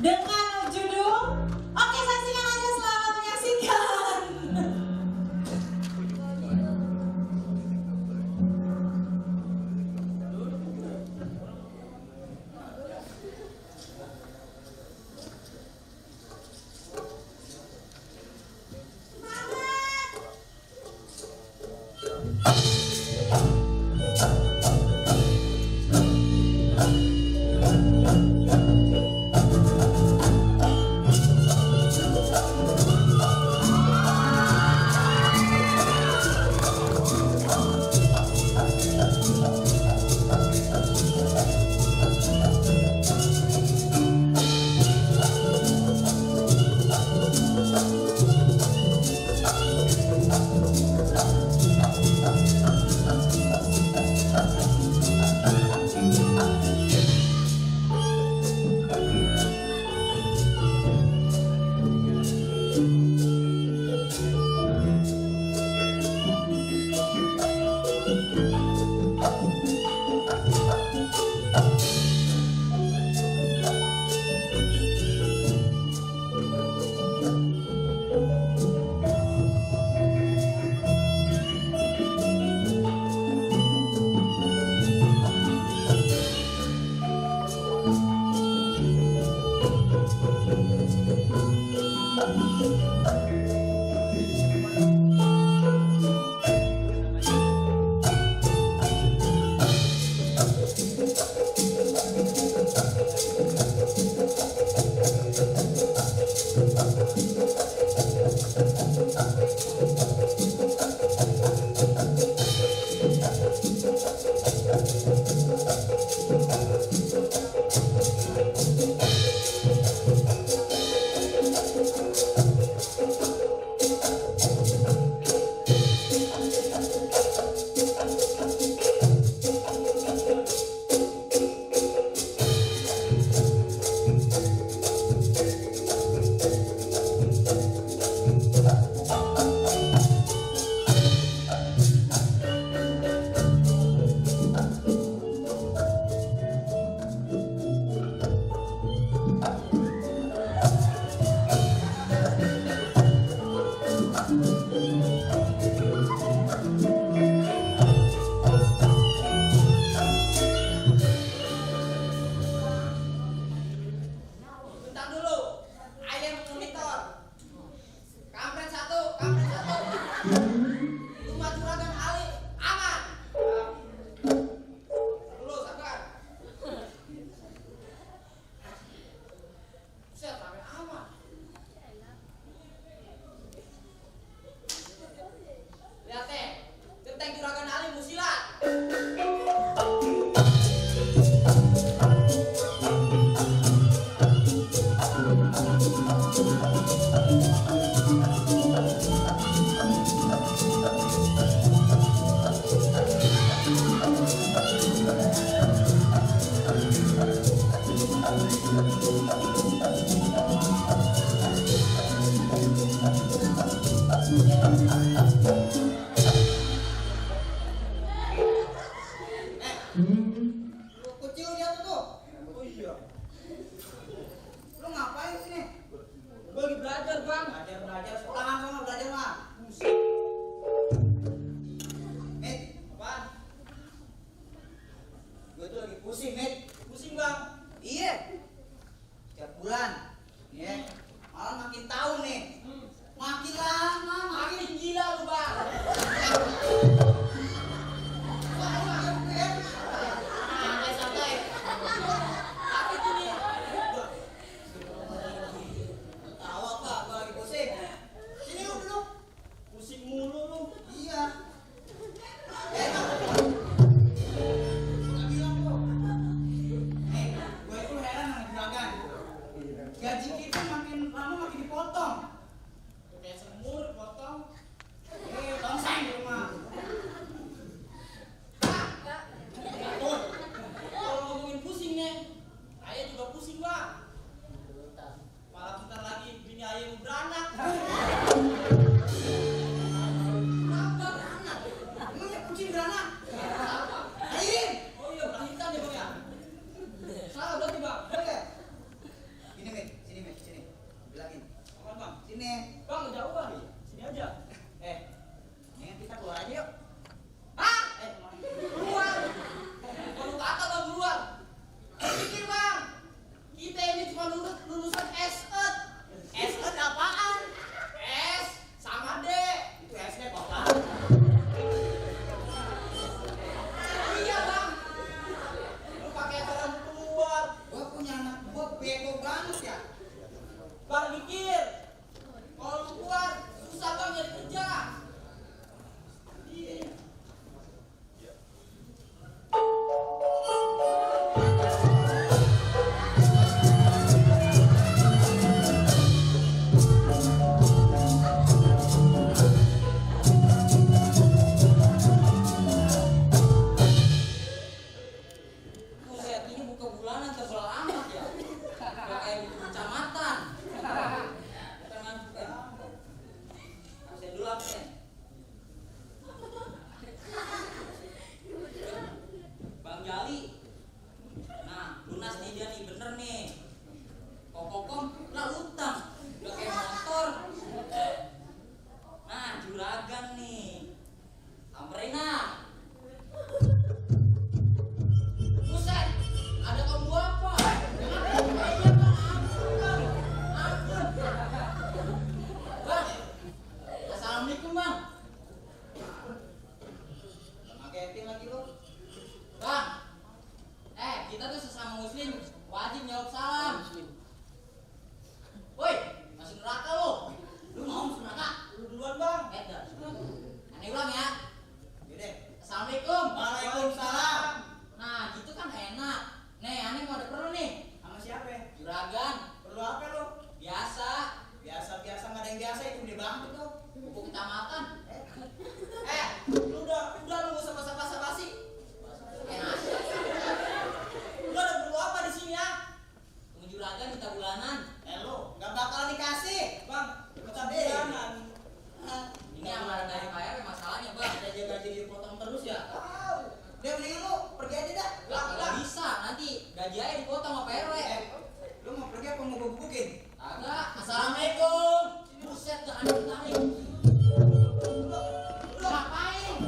dengan judul Oke, saksikan aja, selamat menyaksikan. Ini, Mit. Bang mikir. Kalau lu keluar, susah bang nyari kerja. Iya. Buset, ini buka bulanan tebel amat ya. Gak kayak buku kecamatan. Bukan bukan. Absen dulu absen. Bang Jali. Nah, lunas nih dia nih, bener nih. Kokom lah utang. Gak kayak motor. Nah, juragan nih. Samperin ah. Buset, ada kamu apa? Iya bang, ampun bang. Ampun. Bang, assalamualaikum bang. Marketing lagi lu. Bang, kita tuh sesama muslim, wajib jawab salam. Woi, masuk neraka lu. Lu mau masuk neraka? Lu duluan bang. Dah. Aneh ulang ya. Yaudah. Assalamualaikum. Waalaikumsalam. Nah, gitu kan enak. Nih, aneh mau ada perlu nih. Sama siapa? Juragan. Perlu apa lo? Biasa. Biasa nggak ada yang biasa, itu gede banget tuh. Buku kecamatan. Lu udah lu nggak usah basa-basi. Enak aja. Lu ada perlu apa di sini ya? Tunggu juragan minta bulanan. Lu nggak bakalan dikasih, bang. Minta bulanan. Ini amaran dari Pak RW masalahnya bang. Ada gaji dipotong terus ya? Udah mendingan lu pergi aja dah. Gak bisa, nanti gaji aja dipotong sama Pak RW. Lu mau pergi apa mau gebukin? Agak. Assalamualaikum. Buset, gak ada tarik. Lu ngapain?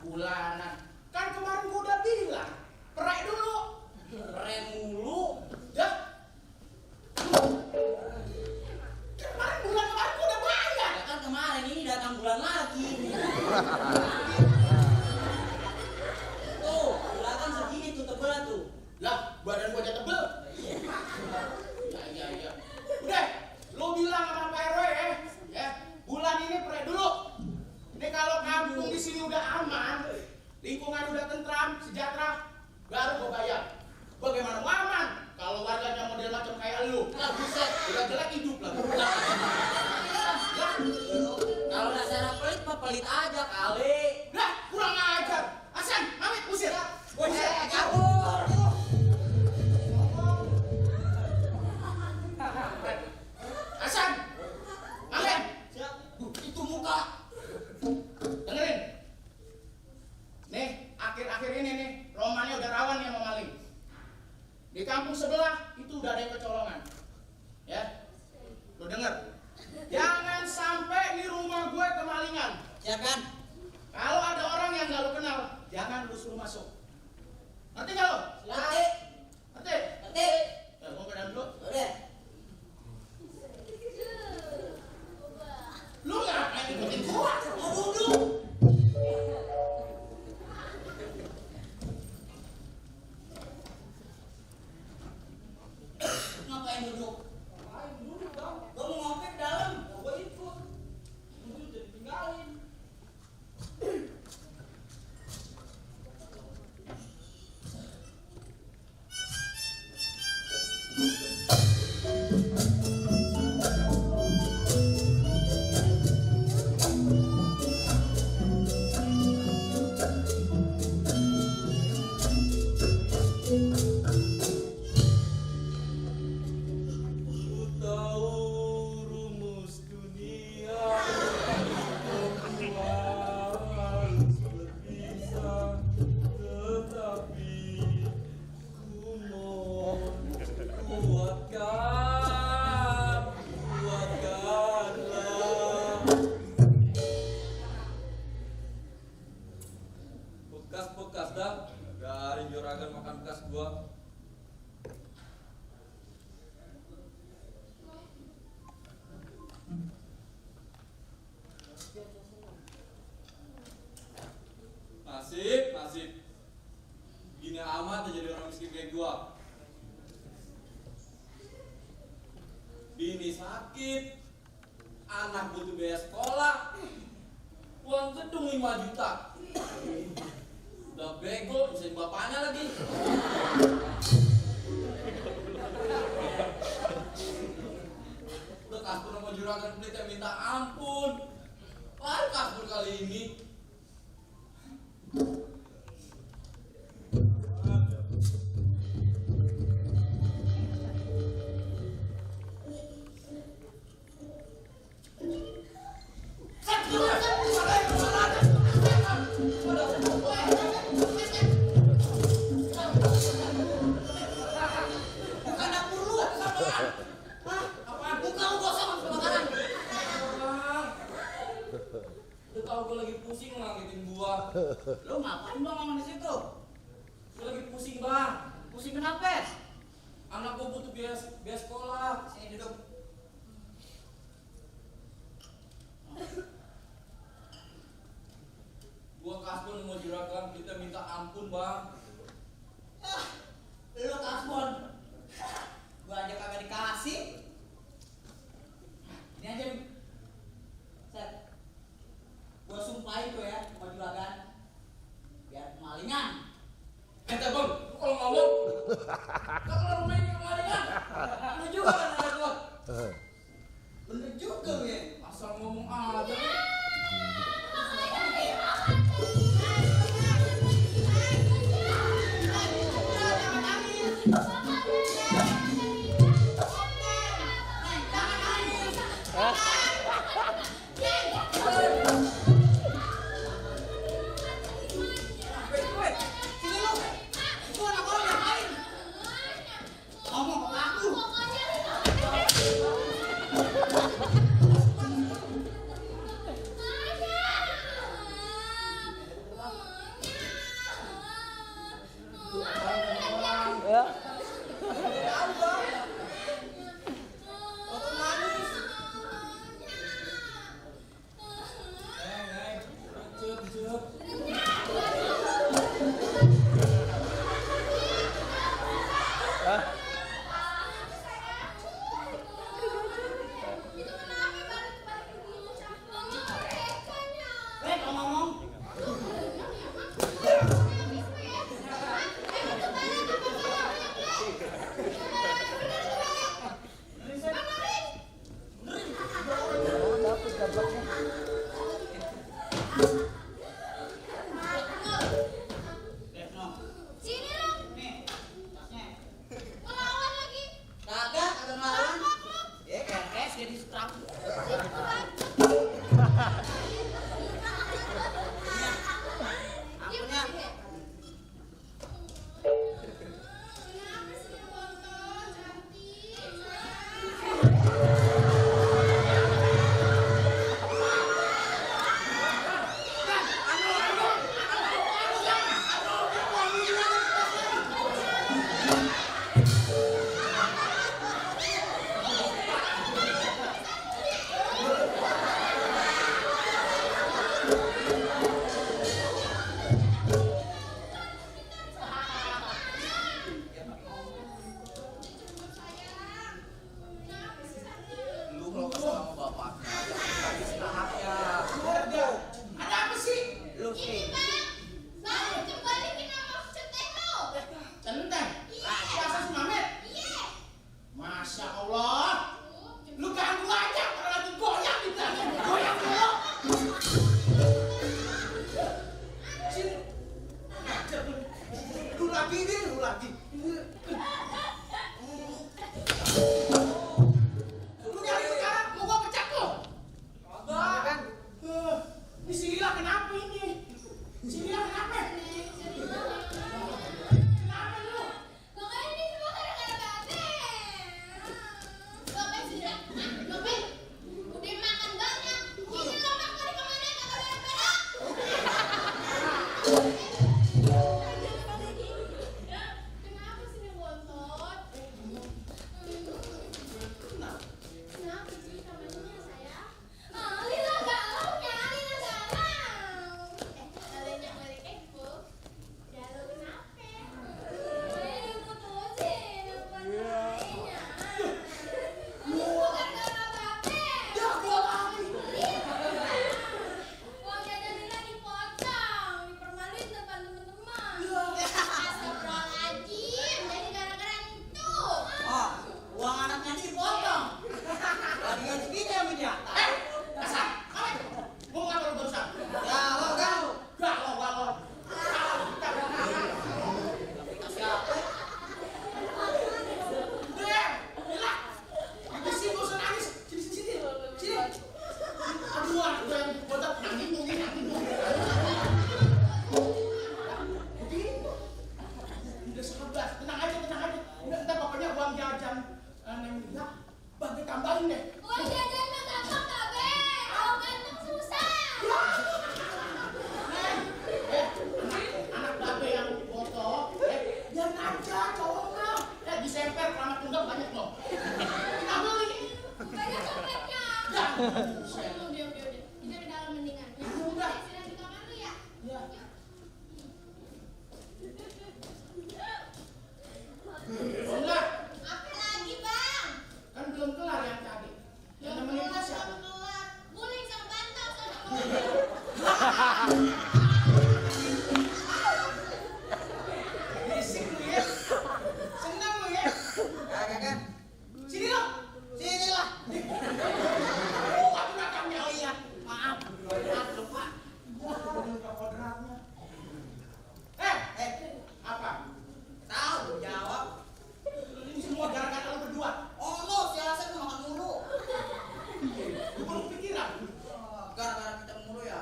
Bulanan. Kan kemarin gua udah bilang, prek dulu. Prek mulu. Dah. Kemarin bulan kemarin gua udah bayar. Ya kan kemarin ini datang bulan lagi. Tuh, bulanan segini tuh tebel tuh. Lah, badan gua aja tebel. Iya. Udah, lu bilang sama Pak RW ya. Bulan ini prek dulu. Ini kalau kampung di sini udah aman, lingkungan udah tentram, sejahtera, baru gua bayar. Bagaimana mau aman kalau warganya model macam kayak lu? Lah buset, Udah jelek hidup lah. kalau dasar pelit mah pelit aja kali. Lah, kurang ajar. Hasan, Mamit, usir. Kabur. Hasan, Mamit. Itu muka. Dengerin. Nih, akhir-akhir ini nih, romannya udah rawan nih sama maling. Di kampung sebelah itu udah ada yang kecolongan. Ya. Lu denger. Jangan sampai di rumah gue kemalingan. Ya kan? Kalau ada orang yang gak lu kenal, jangan lu suruh masuk. Ngerti gak lu? Ngerti. Ngerti? Ngerti. Ya, gua ke dalam dulu. Udah. Lu ngapain ikutin gua? Mau duduk. Ngapain duduk? Ngapain duduk dong? Gua mau ngopi ke dalam. Gua ikut. Duduk jadi tinggalin. makan bekas gua. Nasib. Gini amat aja jadi orang miskin kayak gua. Bini sakit, anak butuh biaya sekolah, uang gedung 5 juta. Udah bego, bisa bapaknya lagi. Udah kasur sama juragan pelitnya minta ampun. Wah, kasur kali ini. Udah tau gue lagi pusing ngangitin gua. Lu ngapain bang ngomong di situ? Gue lagi pusing bang. Pusing kenapa? Anak gua butuh biaya sekolah. Sini duduk. Gua kasbon mau juragan, kita minta ampun bang. Lu kasbon. Gua aja kagak dikasih. Ini aja nih. Set. Gua sumpahin tuh ya sama juragan. Biar kemalingan. Ente bang, lu kalau ngomong kalau rumah ini kemalingan, lu juga kan ada gua. Bener juga lu ya. Asal ngomong aja. 15. Tenang aja. Ntar pokoknya uang jajan Neng Lila bagi tambahin deh. Uang jajan mah gampang kak Be, kalau ganteng susah. Anak babe yang foto, jangan aja cowoknya. Disemper keramat tunggal banyak loh. Kita beli. Banyak copetnya. Ya. Udah. Kita di dalam mendingan. Udah. Istirahat di kamar lu ya. Ya. Enggak, Apa lagi bang? kan belum kelar yang tadi. Yang nemenin gua siapa? Guling sama bantal sama. Berisik lu ya. Senang lu ya. Kagak kan? Sini lo. Sini lah. Aku makamnya. Oh iya. Maaf lupa. Lupa kodratnya. Apa? Tahu jawab. Ini semua gara-gara lu berdua. Oh lu si Alasan makan mulu. Lu belum pikiran. Gara-gara kita mulu ya.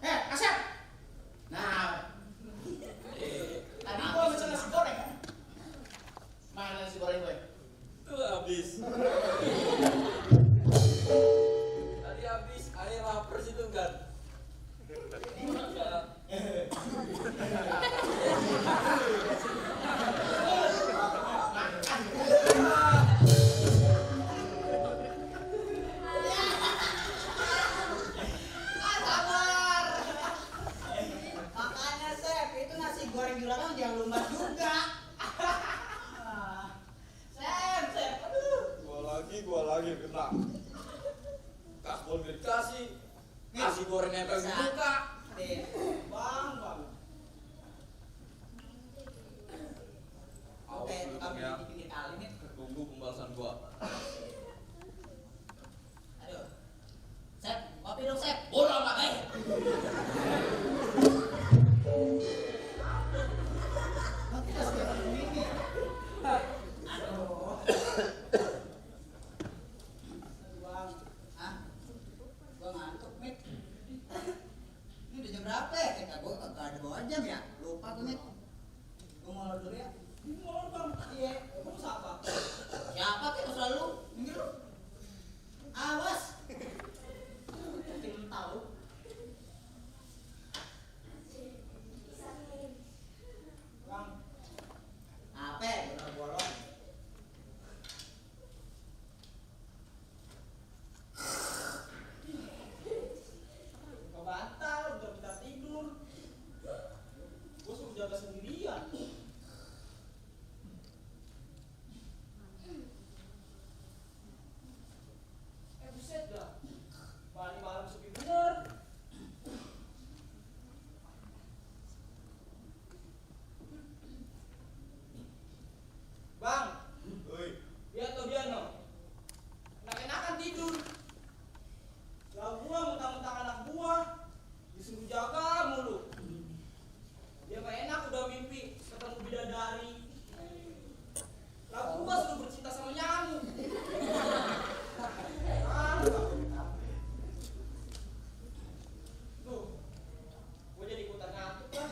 Asep. Nah, tadi gua pesen nasi goreng kan? Mana nasi goreng gue? Habis. Tadi habis air lapar situ kan. Sabar. Makanya Sep, itu nasi goreng juragan jangan lumbat juga. Sep, aduh. Gua lagi kena. Kasbon dikasih. Nasi goreng nempel di muka. Bang. Oke, kami Ya. di pinggir kali nih. Tunggu pembalasan gua. Aduh. Sep, kopi dong Sep. Bola mak. Aduh. Bang, gua ngantuk, Mit. Ini udah jam berapa ya? Gua kagak ada bawa jam ya? Lupa gua, Mit. Gua molor dulu ya. Molor bang. Iya. Gua siapa? Siapa kayak terserah lu? Minggir lu. Awas. Nanti lu tahu. Bang. Apa? Bolong-bolong. Batal, udah kita tidur. Gue suruh jaga sendirian. Buset dah. Bani malam sepi bener. Bang, lihat tuh dia no. Enak-enakan tidur. Lah gua mentang-mentang anak gua disuruh jaga mulu. Dia gak enak udah mimpi ketemu bidadari. Lah gua suruh bercinta sama nyamuk. Tuh, gua jadi ikutan ngantuk kan.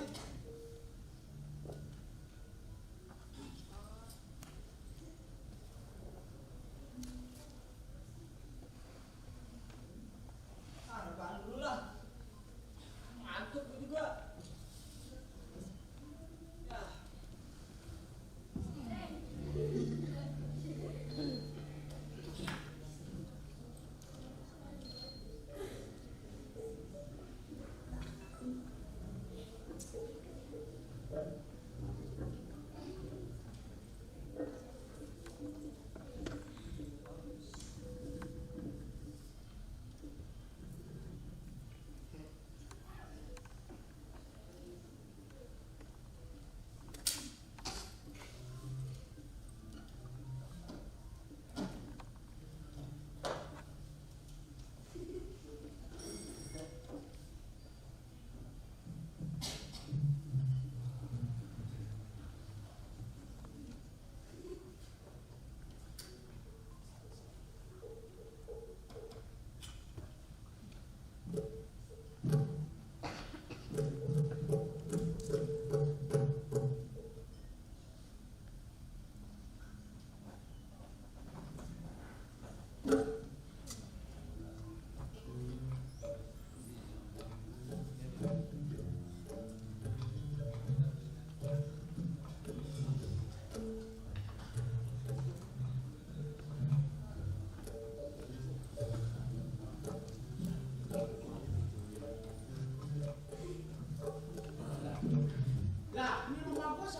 Rebahan dulu lah. Ngantuk gua juga. Ya.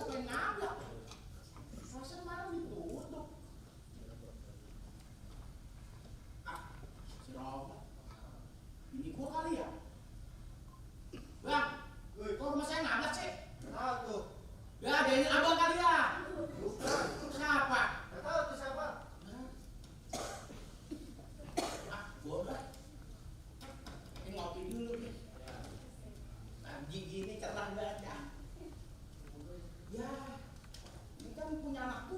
siapa yang nabrak? Masa kemarin ditutup. Ah, si Rob. Ini gua kali ya? Bang, kok rumah saya nabrak sih? Aku. Ya, ada ini abang kali ya? Bukan. Siapa? Gak tahu itu siapa. Ah, boleh. Ini ngopi dulu nih. Gigi ini cerah banget ya. Ya, ini kan punya anak